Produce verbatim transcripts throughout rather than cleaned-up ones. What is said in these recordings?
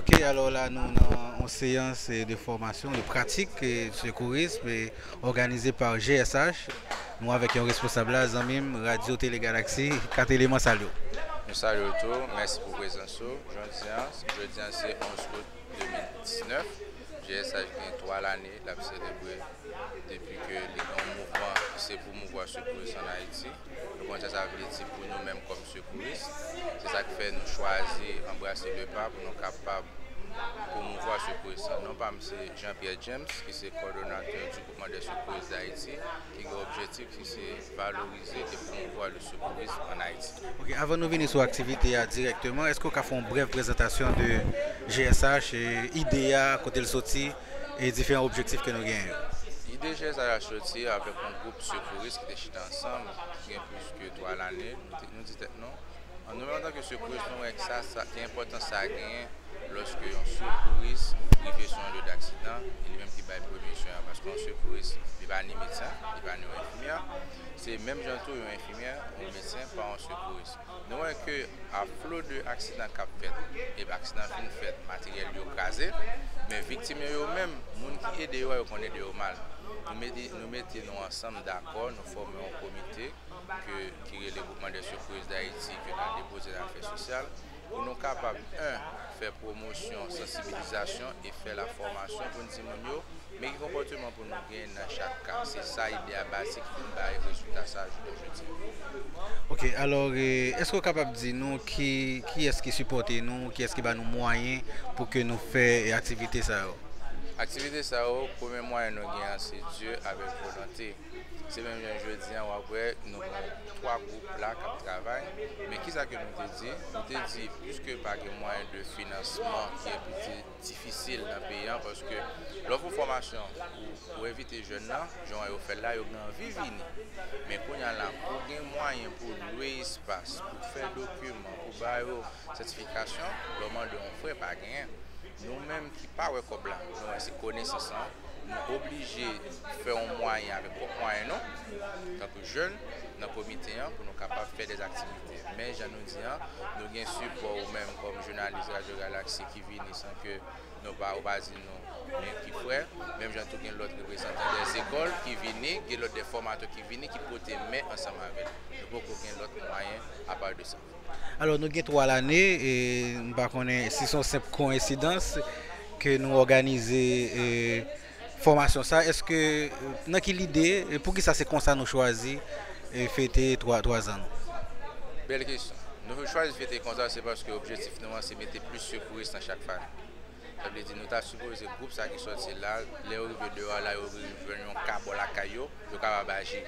Ok, alò la nou nan yon seyans eh, de fòmasyon, de pratik eh, sekourism eh, òganize pa G S H. Nou avèk yon responsab la, zanmi m, Radyo Tele Galaksi, Kateleman, salye w. Nou salye w tou, mèsi pou prezans ou. Jodi an, jodi an se onz out de mil diznèf. G S H gen twa lane l ap selebre depi ke li gen yon mouvman ki se pwomouvwa sekouris ann Ayiti. Nou konn sa sa vle di pou nou menm kòm sekouris. Se sa k fè nou chwazi anbrase le pa pou nou kapab pwomouvwa sekouris lan. Non pa m se Jean Pierre James, ki se kòdonatè di Groupement des Secouristes d'Haïti, ki gen objektif ki se valorize e pwomouvwa le secourisme en Haïti. Ok, avan nou vini sou aktivite a dirèkteman, èske w ka fè yon brèv prezantasyon de G S H, eh, ide a, kote l soti, e diferan objektif ke nou genyen yo? Ide G S H la soti avèk yon gwoup sekouris ki te chita ansanm, gen plis ke twa lane, nou te, nou di tèt nou, an nou menm antanke sekouris, nou wè sa, sa, ki enpòtans sa genyen lòske yon sekouris rive sou yon lye daksidan, e li menm ki bay premye swen an, paske yon sekouris, li pa ni medsen, li pa ni yon enfimyè, se menm jan tou yon enfimyè, yon medsen, pa yon sekouris. Nou wè ke a flo de aksidan k ap fèt, epi aksidan fin fèt, materyèl yo kraze, men viktim yo, yo menm, moun ki ede yo a, yo konn ede yo mal. Nou mete, nou mete nou ansanm dakò, nou fòme yon komite ke, ki rele Groupement des Secouristes d'Haïti, ke n al depoze nan afè sosyal, pou nou kapab, en, fè pwomosyon, sansibilizasyon e fè lafòmasyon pou n di moun yo, men ki konpòteman pou nou genyen nan chak ka. Se sa ide a baze ki vin bay rezilta sa a jounen jodi a. Ok, alò, eh, èske w kapab di nou ki, kiyès ki sipòte nou, kiyès ki ba nou mwayen pou ke nou fè aktivite sa yo? Aktivite sa yo, premye mwayen nou gen an se Dye avèk volonte. Se menm jan jodi a, w ap wè, nou gen twa gwoup la k ap travay. Men kisa ke nou te di? Nou te di, piske pa gen mwayen de finansman ki enpiti difisil nan peyi a, paske lè w fè yon fòmasyon, ou, ou envite jèn nan, jan yo fè l la, yo gen anvi vini. Men kounye a la, pou gen mwayen pou lwe espas, pou fè dokiman, pou ba yo sètifikasyon, lè w mande yon frè, pa genyen. Nou menm ki pa wè kòb la, nou wè se konesans lan, nou oblije fè yon mwayen avèk pwòp mwayen nou, tankou jèn, nan komite an, pou nou kapab fè dèzaktivite. Men jan nou di an, nou gen sipò ou menm kòm jounalis Radyo Galaksi ki vini san ke nou pa, ou pa di nou men ki frè, menm jan tou gen lòt reprezantan dè zekòl ki vini, gen lòt dè fòmatè ki vini, ki pote men ansanm avè l. Nou poko gen lòt mwayen apa de sa. Alò, nou gen twa lane, e m pa konnen si se yon senp koyensidans ke nou òganize e, fòmasyon sa. Èske, nan ki lide, e poukisa se konsa nou chwazi e, fete twa, twa zan nou? Bèl kesyon. Nou chwazi fete konsa, se paske objektif nou an, se mete plis sekouris nan chak fanmi. Sa vle di, nou ta sipoze gwoup sa ki sòti la, lè yo rive deyò a la, yo jwenn yon ka bò lakay yo, yo kapab aji.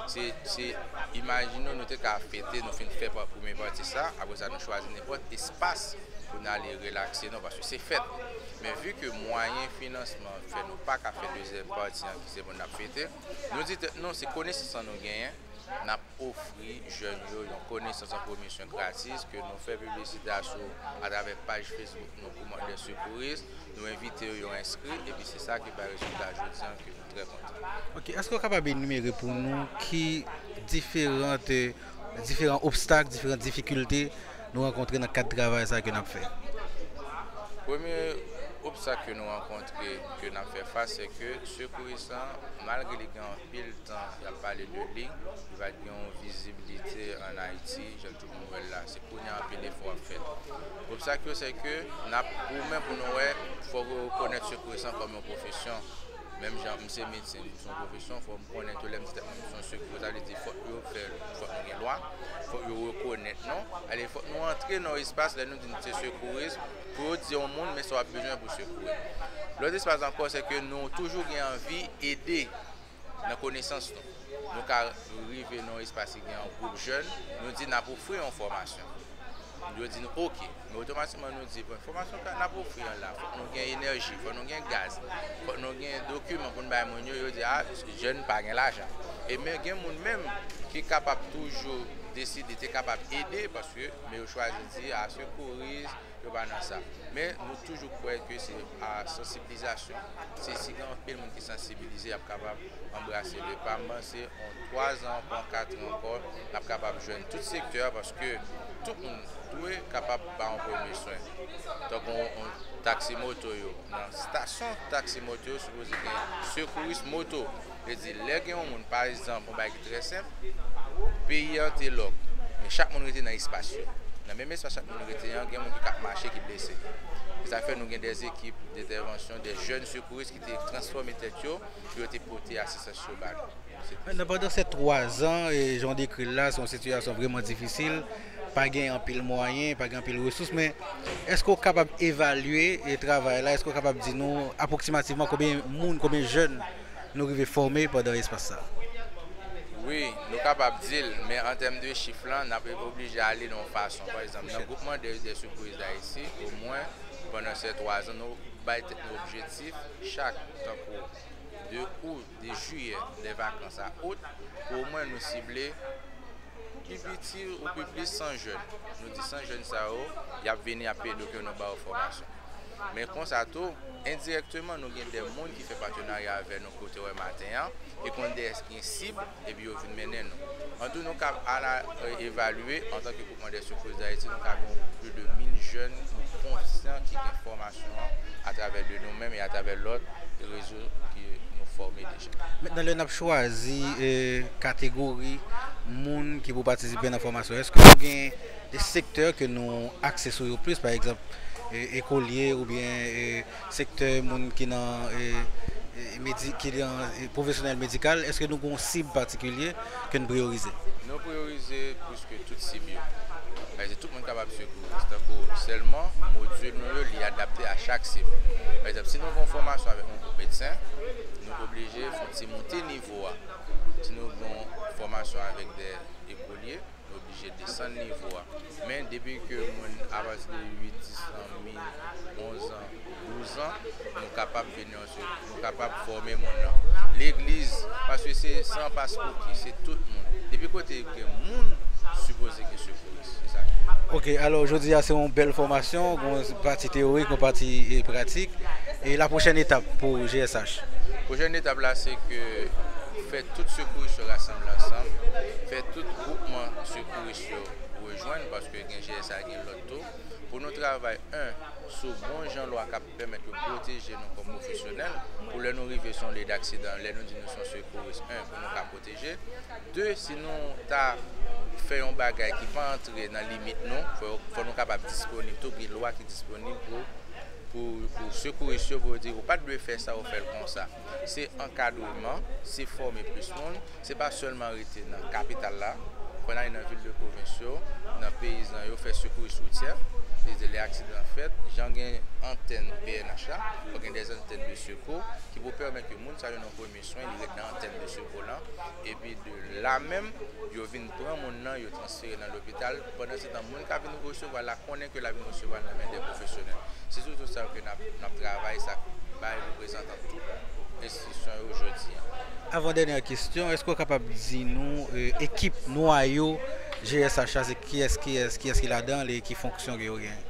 Se, se, imajine w, nou te ka fete, nou fin fè pa, premye pati sa, apre sa, nou chwazi nenpòt espas pou n ale relakse nou, paske se fèt. Men vi ke mwayen finansman fè nou pa ka fè dezyèm pati an, ki se pou n ap fete, nou di tèt nou, se konesans lan nou genyen, n ap ofri jèn yo yon konesans an premye swen gratis ke nou fè piblisite a sou atravè paj Facebook nou Groupement des Secouristes. Nou envite yo, yo enskri, epi se sa ki bay rezilta jodi an ke nou trè kontan. Ok, èske w kapab enimere pou nou ki diferan, diferan obstak, diferan difikilte nou rankontre nan kad travay sa ke n ap fè? Premye obstak ke nou rankontre, ke n ap fè fas, se ke sekouris lan, malgre li gen anpil tan y ap pale de li, li pa t gen yon vizibilite ann Ayiti, jan tout moun wè l la. Se kounye a anpil efò ap fèt. Obstak yo, se ke n ap, pou menm pou nou wè, fòk yo rekonèt sekouris lan kòm yon pwofesyon. Menm jan m se medsen, m se yon pwofesyon, fò m konnen tou lè m di tèt mwen m se yon sekouris, sa vle di fòk yo fè, fòk nou gen lwa, fòk yo rekonèt nou. Ale, fòk nou antre nan yon espas, lè nou di n se sekouris, pou yo di yon moun, men sa w ap bezwen pou sekouri. Lòt espas ankò, se ke nou toujou gen anvi ede nan konesans nou. Nou ka rive nan yon espas ki gen yon gwoup jèn, nou di n ap ofri yon fòmasyon. Yo di nou, "Ok." Men otomatikman, nou di, "Bon, fòmasyon sa n ap ofri an la, fòk nou gen enèji, fòk nou gen gaz, fòk nou gen dokiman pou n bay moun yo." Yo di, "A, jèn pa gen lajan." E men gen moun menm ki kapab toujou deside, te kapab ede, paske, men yo chwazi di, "A, sekouris, yo pa nan sa." Men nou toujou kwè ke se a sansibilizasyon. Se si gen anpil moun ki sansibilize, y ap kapab anbrase le pa. M panse yon twa zan, yon kat zan ankò, n ap kapab jwenn tout sektè a, paske tout moun dwe kapab ba yon premye swen. Tankou yon, yon taksi moto yo. Nan estasyon taksi moto yo, sipoze gen sekouris moto. Vle di, lè gen yon moun, pa egzanp, yon bagay ki trè senp, peyi an te lòk, men chak moun rete nan espas yo. Nan menm espas chak moun rete an, gen moun ki ka ap mache, ki blese. Se sa k fè nou gen de ekip dentèvansyon, de jèn sekouris ki te transfòme tèt yo, pou yo te pote asistans yo ba nou. Se te Nan pandan sèt twa zan, e, jan w dekri l la, se yon sitiyasyon vrèman difisil. Pa gen anpil mwayen, pa gen anpil resous, men èske w kapab evalye, e, travay la? Èske w kapab di nou apwoksimativman konbyen moun, konbyen jèn nou rive fòme pandan espas sa? Wi, nou kapab di l, men an tèm de chif lan, n ap oblije ale nan yon fason. Pa egzanp, nan gwoupman de, de sekouris Dayiti, omwen pandan sèt twa zan, nou bay tèt nou objektif, chak, tankou de out, de jiyè, de vakans a out, pou omwen nou sible pi piti ou pi plis san jèn. Nou di san jèn sa yo, y ap vini, y ap pede ke nou ba yo fòmasyon. Men konsa tou, endirèkteman, nou gen de moun ki fè patenarya avè nou kote wè maten an, ki konn de gen sib, epi yo vin mennen nou. An tou, nou ka ala, e, evalye, antanke gwoupman de sekouris Dayiti, nou ka gen plis de mil jèn ki konsyan, ki gen fòmasyon an atravè de nou menm e atravè lòt rezo ke nou fòme deja. Mentnan, lè n ap chwazi, e, kategori moun ki pou patisipe nan fòmasyon, èske nou gen de sektè ke nou akse sou yo plis, pa egzanp, e, ekolye oubyen, e, sektè moun ki nan, e, e, medi-, ki nan, e, pwofesyonèl medikal, èske nou gen yon sib patikilye ke n priyorize? Nou priyorize plis ke tout sib yo. Paske tout moun kapab sekouris. Tankou sèlman modil nou yo, li adapte a chak sib. Pa egzanp, si nou gen yon fòmasyon avèk yon gwoup medsen, nou oblije fè yon ti moute nivo a. Si nou gen yon fòmasyon avèk de ekolye, nou oblije desann nivo a. Men depi ke moun apati de uit, dis an, mi, onz an, douz an, nou kapab vini ansi, nou kapab fòme moun nan. Legliz, paske se san paspouki, se tout moun. Depi kote gen moun, sipoze gen sekouris. Se sa. Ok, alò, jodi a se yon bèl fòmasyon, yon pati teyorik, yon pati, e, pratik. E la pwochèn etap pou G S H? Pwochèn etap la, se ke fè tout sekouris yo rasanble ansanm, fè tout gwoupman sekouris yo rejwenn, paske gen G S H, gen lòt tou, pou nou travay, en, sou bon jan lwa k ap pèmèt yo pwoteje nou kòm pwofesyonèl, pou lè nou rive sou yon lye daksidan, lè nou di nou se yon sekouris, en, pou nou ka pwoteje. De, si nou ta fè yon bagay ki pa antre nan limit nou, fò, fò nou kapab disponib tou, gen lwa ki disponib pou, pou, pou sekouris yo, pou yo di, ou pa t dwe fè sa, ou fè l konsa. Se ankadreman, se fòme plis moun, se pa sèlman rete nan kapital la, fò n ale nan vil de pwovens yo, nan peyizan yo, fè sekouris woutyè, se di lè aksidan fèt, jan gen antèn P N H la, fò gen de antèn de sekou ki pou pèmèt ke moun sa yo nan premye swen, li ret nan antèn de sekou lan, epi de la menm, yo vin pran moun nan, yo transfere nan lopital. Pandan se tan, moun k ap vin resevwa l la konnen ke l ap vin resevwa l nan men de pwofesyonèl. Se sou tout sa ke n ap, n ap travay, sa k bay reprezantan tout enstitisyon yo jodi a. Avan dènyè kesyon, èske w kapab di nou, e, ekip nwayo G S H la, se kiyès, kiyès, kiyès ki ladan l e ki fonksyon ke yo genyen?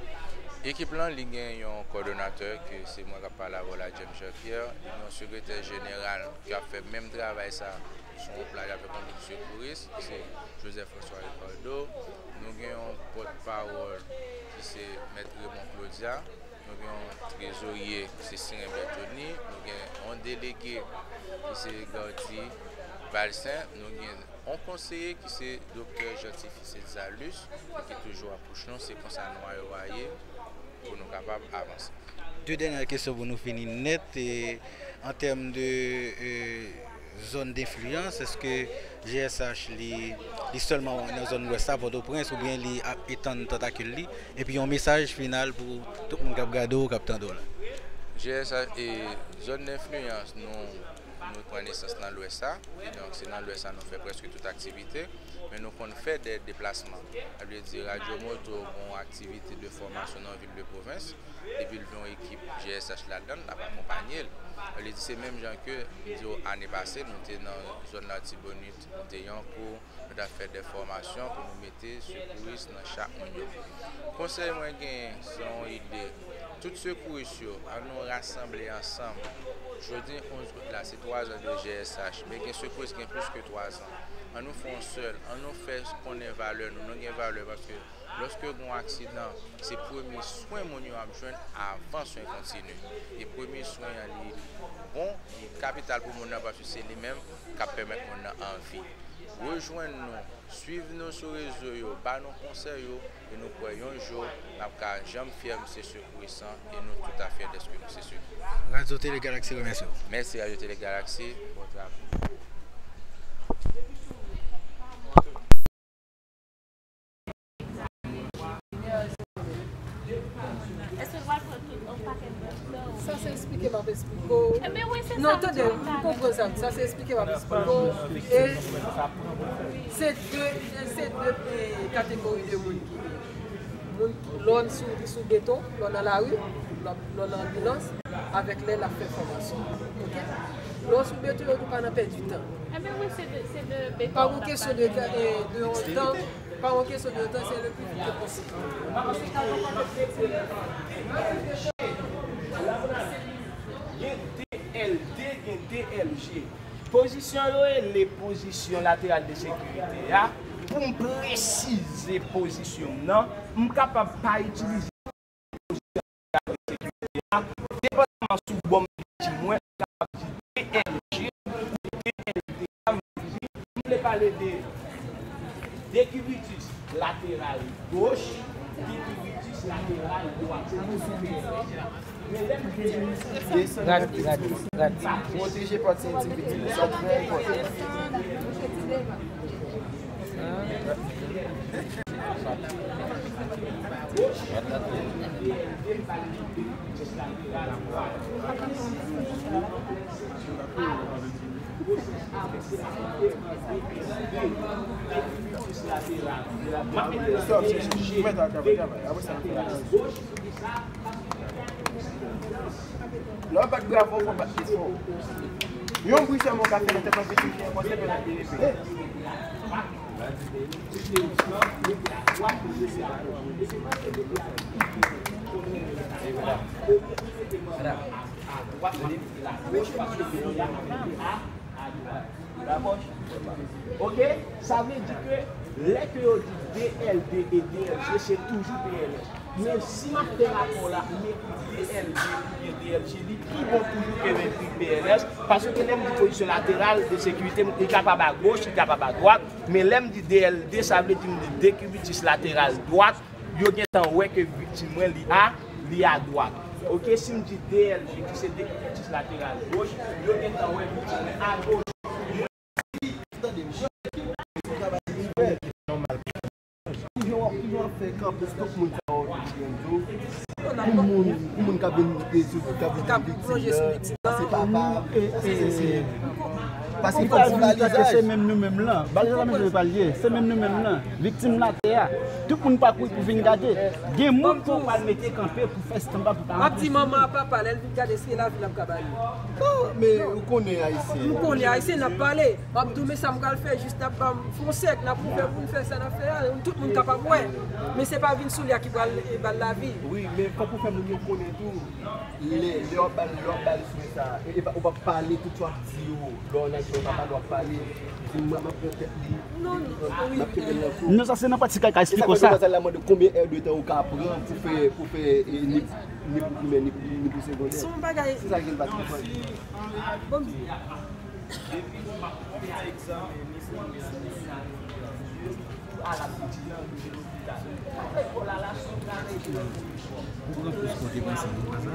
Ekip lan, li gen yon kòdonatè, ke se mwen k ap pale avè w la, James Jean Pierre. Li gen yon sekretè jeneral ki ap fè menm travay sa sou yon plaj avèk yon gwoup sekouris, ki se Joseph François Ricardo. Nou gen yon pòtpawòl ki se Mèt Raymond Claudia. Nou gen yon trezorye ki se Siren Bertoni. Nou gen yon delege ki se Gardy Valcin. Nou gen yon konseye ki se Doktè Jeantifice Exalus, ki toujou ap pous nou. Se konsa nwayo a ye pou nou kapab avanse. De dènyè kesyon pou nou fini nèt. E, an tèm de, e, zòn denfliyans, èske G S H li, li sèlman nan zòn lwès la, Pòtoprens, oubyen li ap etann tantakil li? Epi yon mesaj final pou tout moun k ap gade w, k ap tande w la. G S H e zòn denfliyans nou, nou pran nesans nan lwès la. E donk, se nan lwès la nou fè prèske tout aktivite. Men nou konn fè de deplasman. Sa vle di, Radyo Moto gen yon aktivite de fòmasyon nan vil de pwovens. Depi l gen yon ekip G S H ladan l, l ap akonpanye l. Sa vle di, se menm jan ke m di w ane pase, nou te nan zòn Latibonit, nou te Yankou, nou t ap fè de fòmasyon pou nou mete sekouris nan chak moun yo. Konsèy mwen genyen, se yon ide. Tout sekouris yo, ann nou rasanble ansanm. Jodi onz out la, se twa zan de G S H, men gen sekouris gen plis ke twa zan. Ann nou fè yon sèl, ann nou fè konnen valè nou. Nou gen valè paske Lòske gen yon aksidan, se premye swen moun yo ap jwenn avan swen kontini. E premye swen an, li bon, li kapital pou moun nan, paske se li menm k ap pèmèt moun nan an vi. Rejwenn nou, swiv nou sou rezo yo, ba nou konsèy yo, e nou kwè yon jou n ap ka janm fyè, m se sekouris lan, e nou tout a fyè dèske nou se sekouris. Radio Télé Galaxy remèsye w. Mèsi Radio Télé Galaxy, bon travay. Èske l pral pran tout yon pakèt bèf nan? Sa se eksplike m ap eksplike w. Ebyen wi, se sa m di w talè. Non, tande, m konprann sa. Sa se eksplike m ap eksplike w. E se de, se de, e, kategori de moun ki gen. Moun, lè w sou, sou beton, lè w nan lari, lè w, lè w nan anbilans, avèk lè l ap fè fòmasyon. Oke? Lè w sou beton, yo di w pa nan pèdi tan. Ebyen wi, se de, se de beton. Pa yon kesyon de, e, de yon tan. Pa yon kesyon de tan, se le pli vit ke posib. Gen D L D, gen D L G. Pozisyon yo rele pozisyon lateral de sekirite a. Pou m presize pozisyon m nan, m kapab pa itilize depandaman sou bò m viktim mwen, m kapab di D L G ou D L D. Sa vle di, m vle pale de dekibitis lateral goch, dekibitis lateral dwat. Sa vle di, Rad, rad, rad. Pwoteje pati entim viktim yo, sa trè enpòtan. Lè w bat bravo, fò w bat pi fò. Yon bri sèlman w ka fè nan tèt yon pitit fi an, konsa l pèmèt li repete. Dakò? Oke? Sa vle di ke lè ke yo di D L D e D L G, se toujou P L S. Men si m ap fè rapò la, m ekri D L D oubyen D L G, li pi bon toujou ke m ekri P L S, paske lè m di pozisyon lateral de sekirite, li kapab a goch, li kapab a dwat, men lè m di D L D, sa vle di m di dekibitis lateral dwat, yo gentan wè ke viktim mwen li a, li a dwat. Oke, si m di D L G ki se dekibitis lateral goch, yo gentan wè viktim mwen a goch. Tande m, jan w ap, jan w ap fè kanpe sou tout moun sa yo ki gen dlo, pou moun, pou moun k ap vin sou, k ap vin viktim nan, se papa, se, se, se, paske fòk se valizaj. Se menm nou menm lan. Valizaj la menm jan pral ye. Se menm nou menm lan. Viktim latè a. Tout moun pa kouri pou vin gade. Gen moun pou pral mete kanpe pou fè estanba pou ta. M ap di manman a papa, lè l vin gade, se lavi l ap ka ba li. Non, men ou konnen ayisyen. M konnen ayisyen, n ap pale. M ap di w, men sa m pral fè, jis n ap ban m fon sèk, n ap ouvè pou n fè sa n ap fè a, tout moun kapab wè. Men se pa vin sou li a ki pral, e, ba l lavi. Wi, men fòk ou fè moun yo konnen tou. Lè, lè w ap ba l, lè w ap ba l swen sa, e, e pa, ou p ap pale tout sa w ap di yo. Lè w nan aksyon, w pa pale, w ap pale. Di m, m ap pran tèt li. Non, non, wi. M ap kenbe l nan kou. Non, sa se nan pratik la ka eksplike w sa. E sa fè demoiselle la mande konbyen è de tan ou ka pran pou fè, pou fè, e, ni, ni pou primè, ni pou, ni pou segondè. Se yon bagay. Se sa ke l pa t konprann. Bon. Depi m ap fè egzamen, ni pou primè, ni pou segondè, toujou al ap etidye nan lopital. Lekòl la, la, se yon travay ki nan pwofesyon. Ou pran plis kote panse, non, pa sa?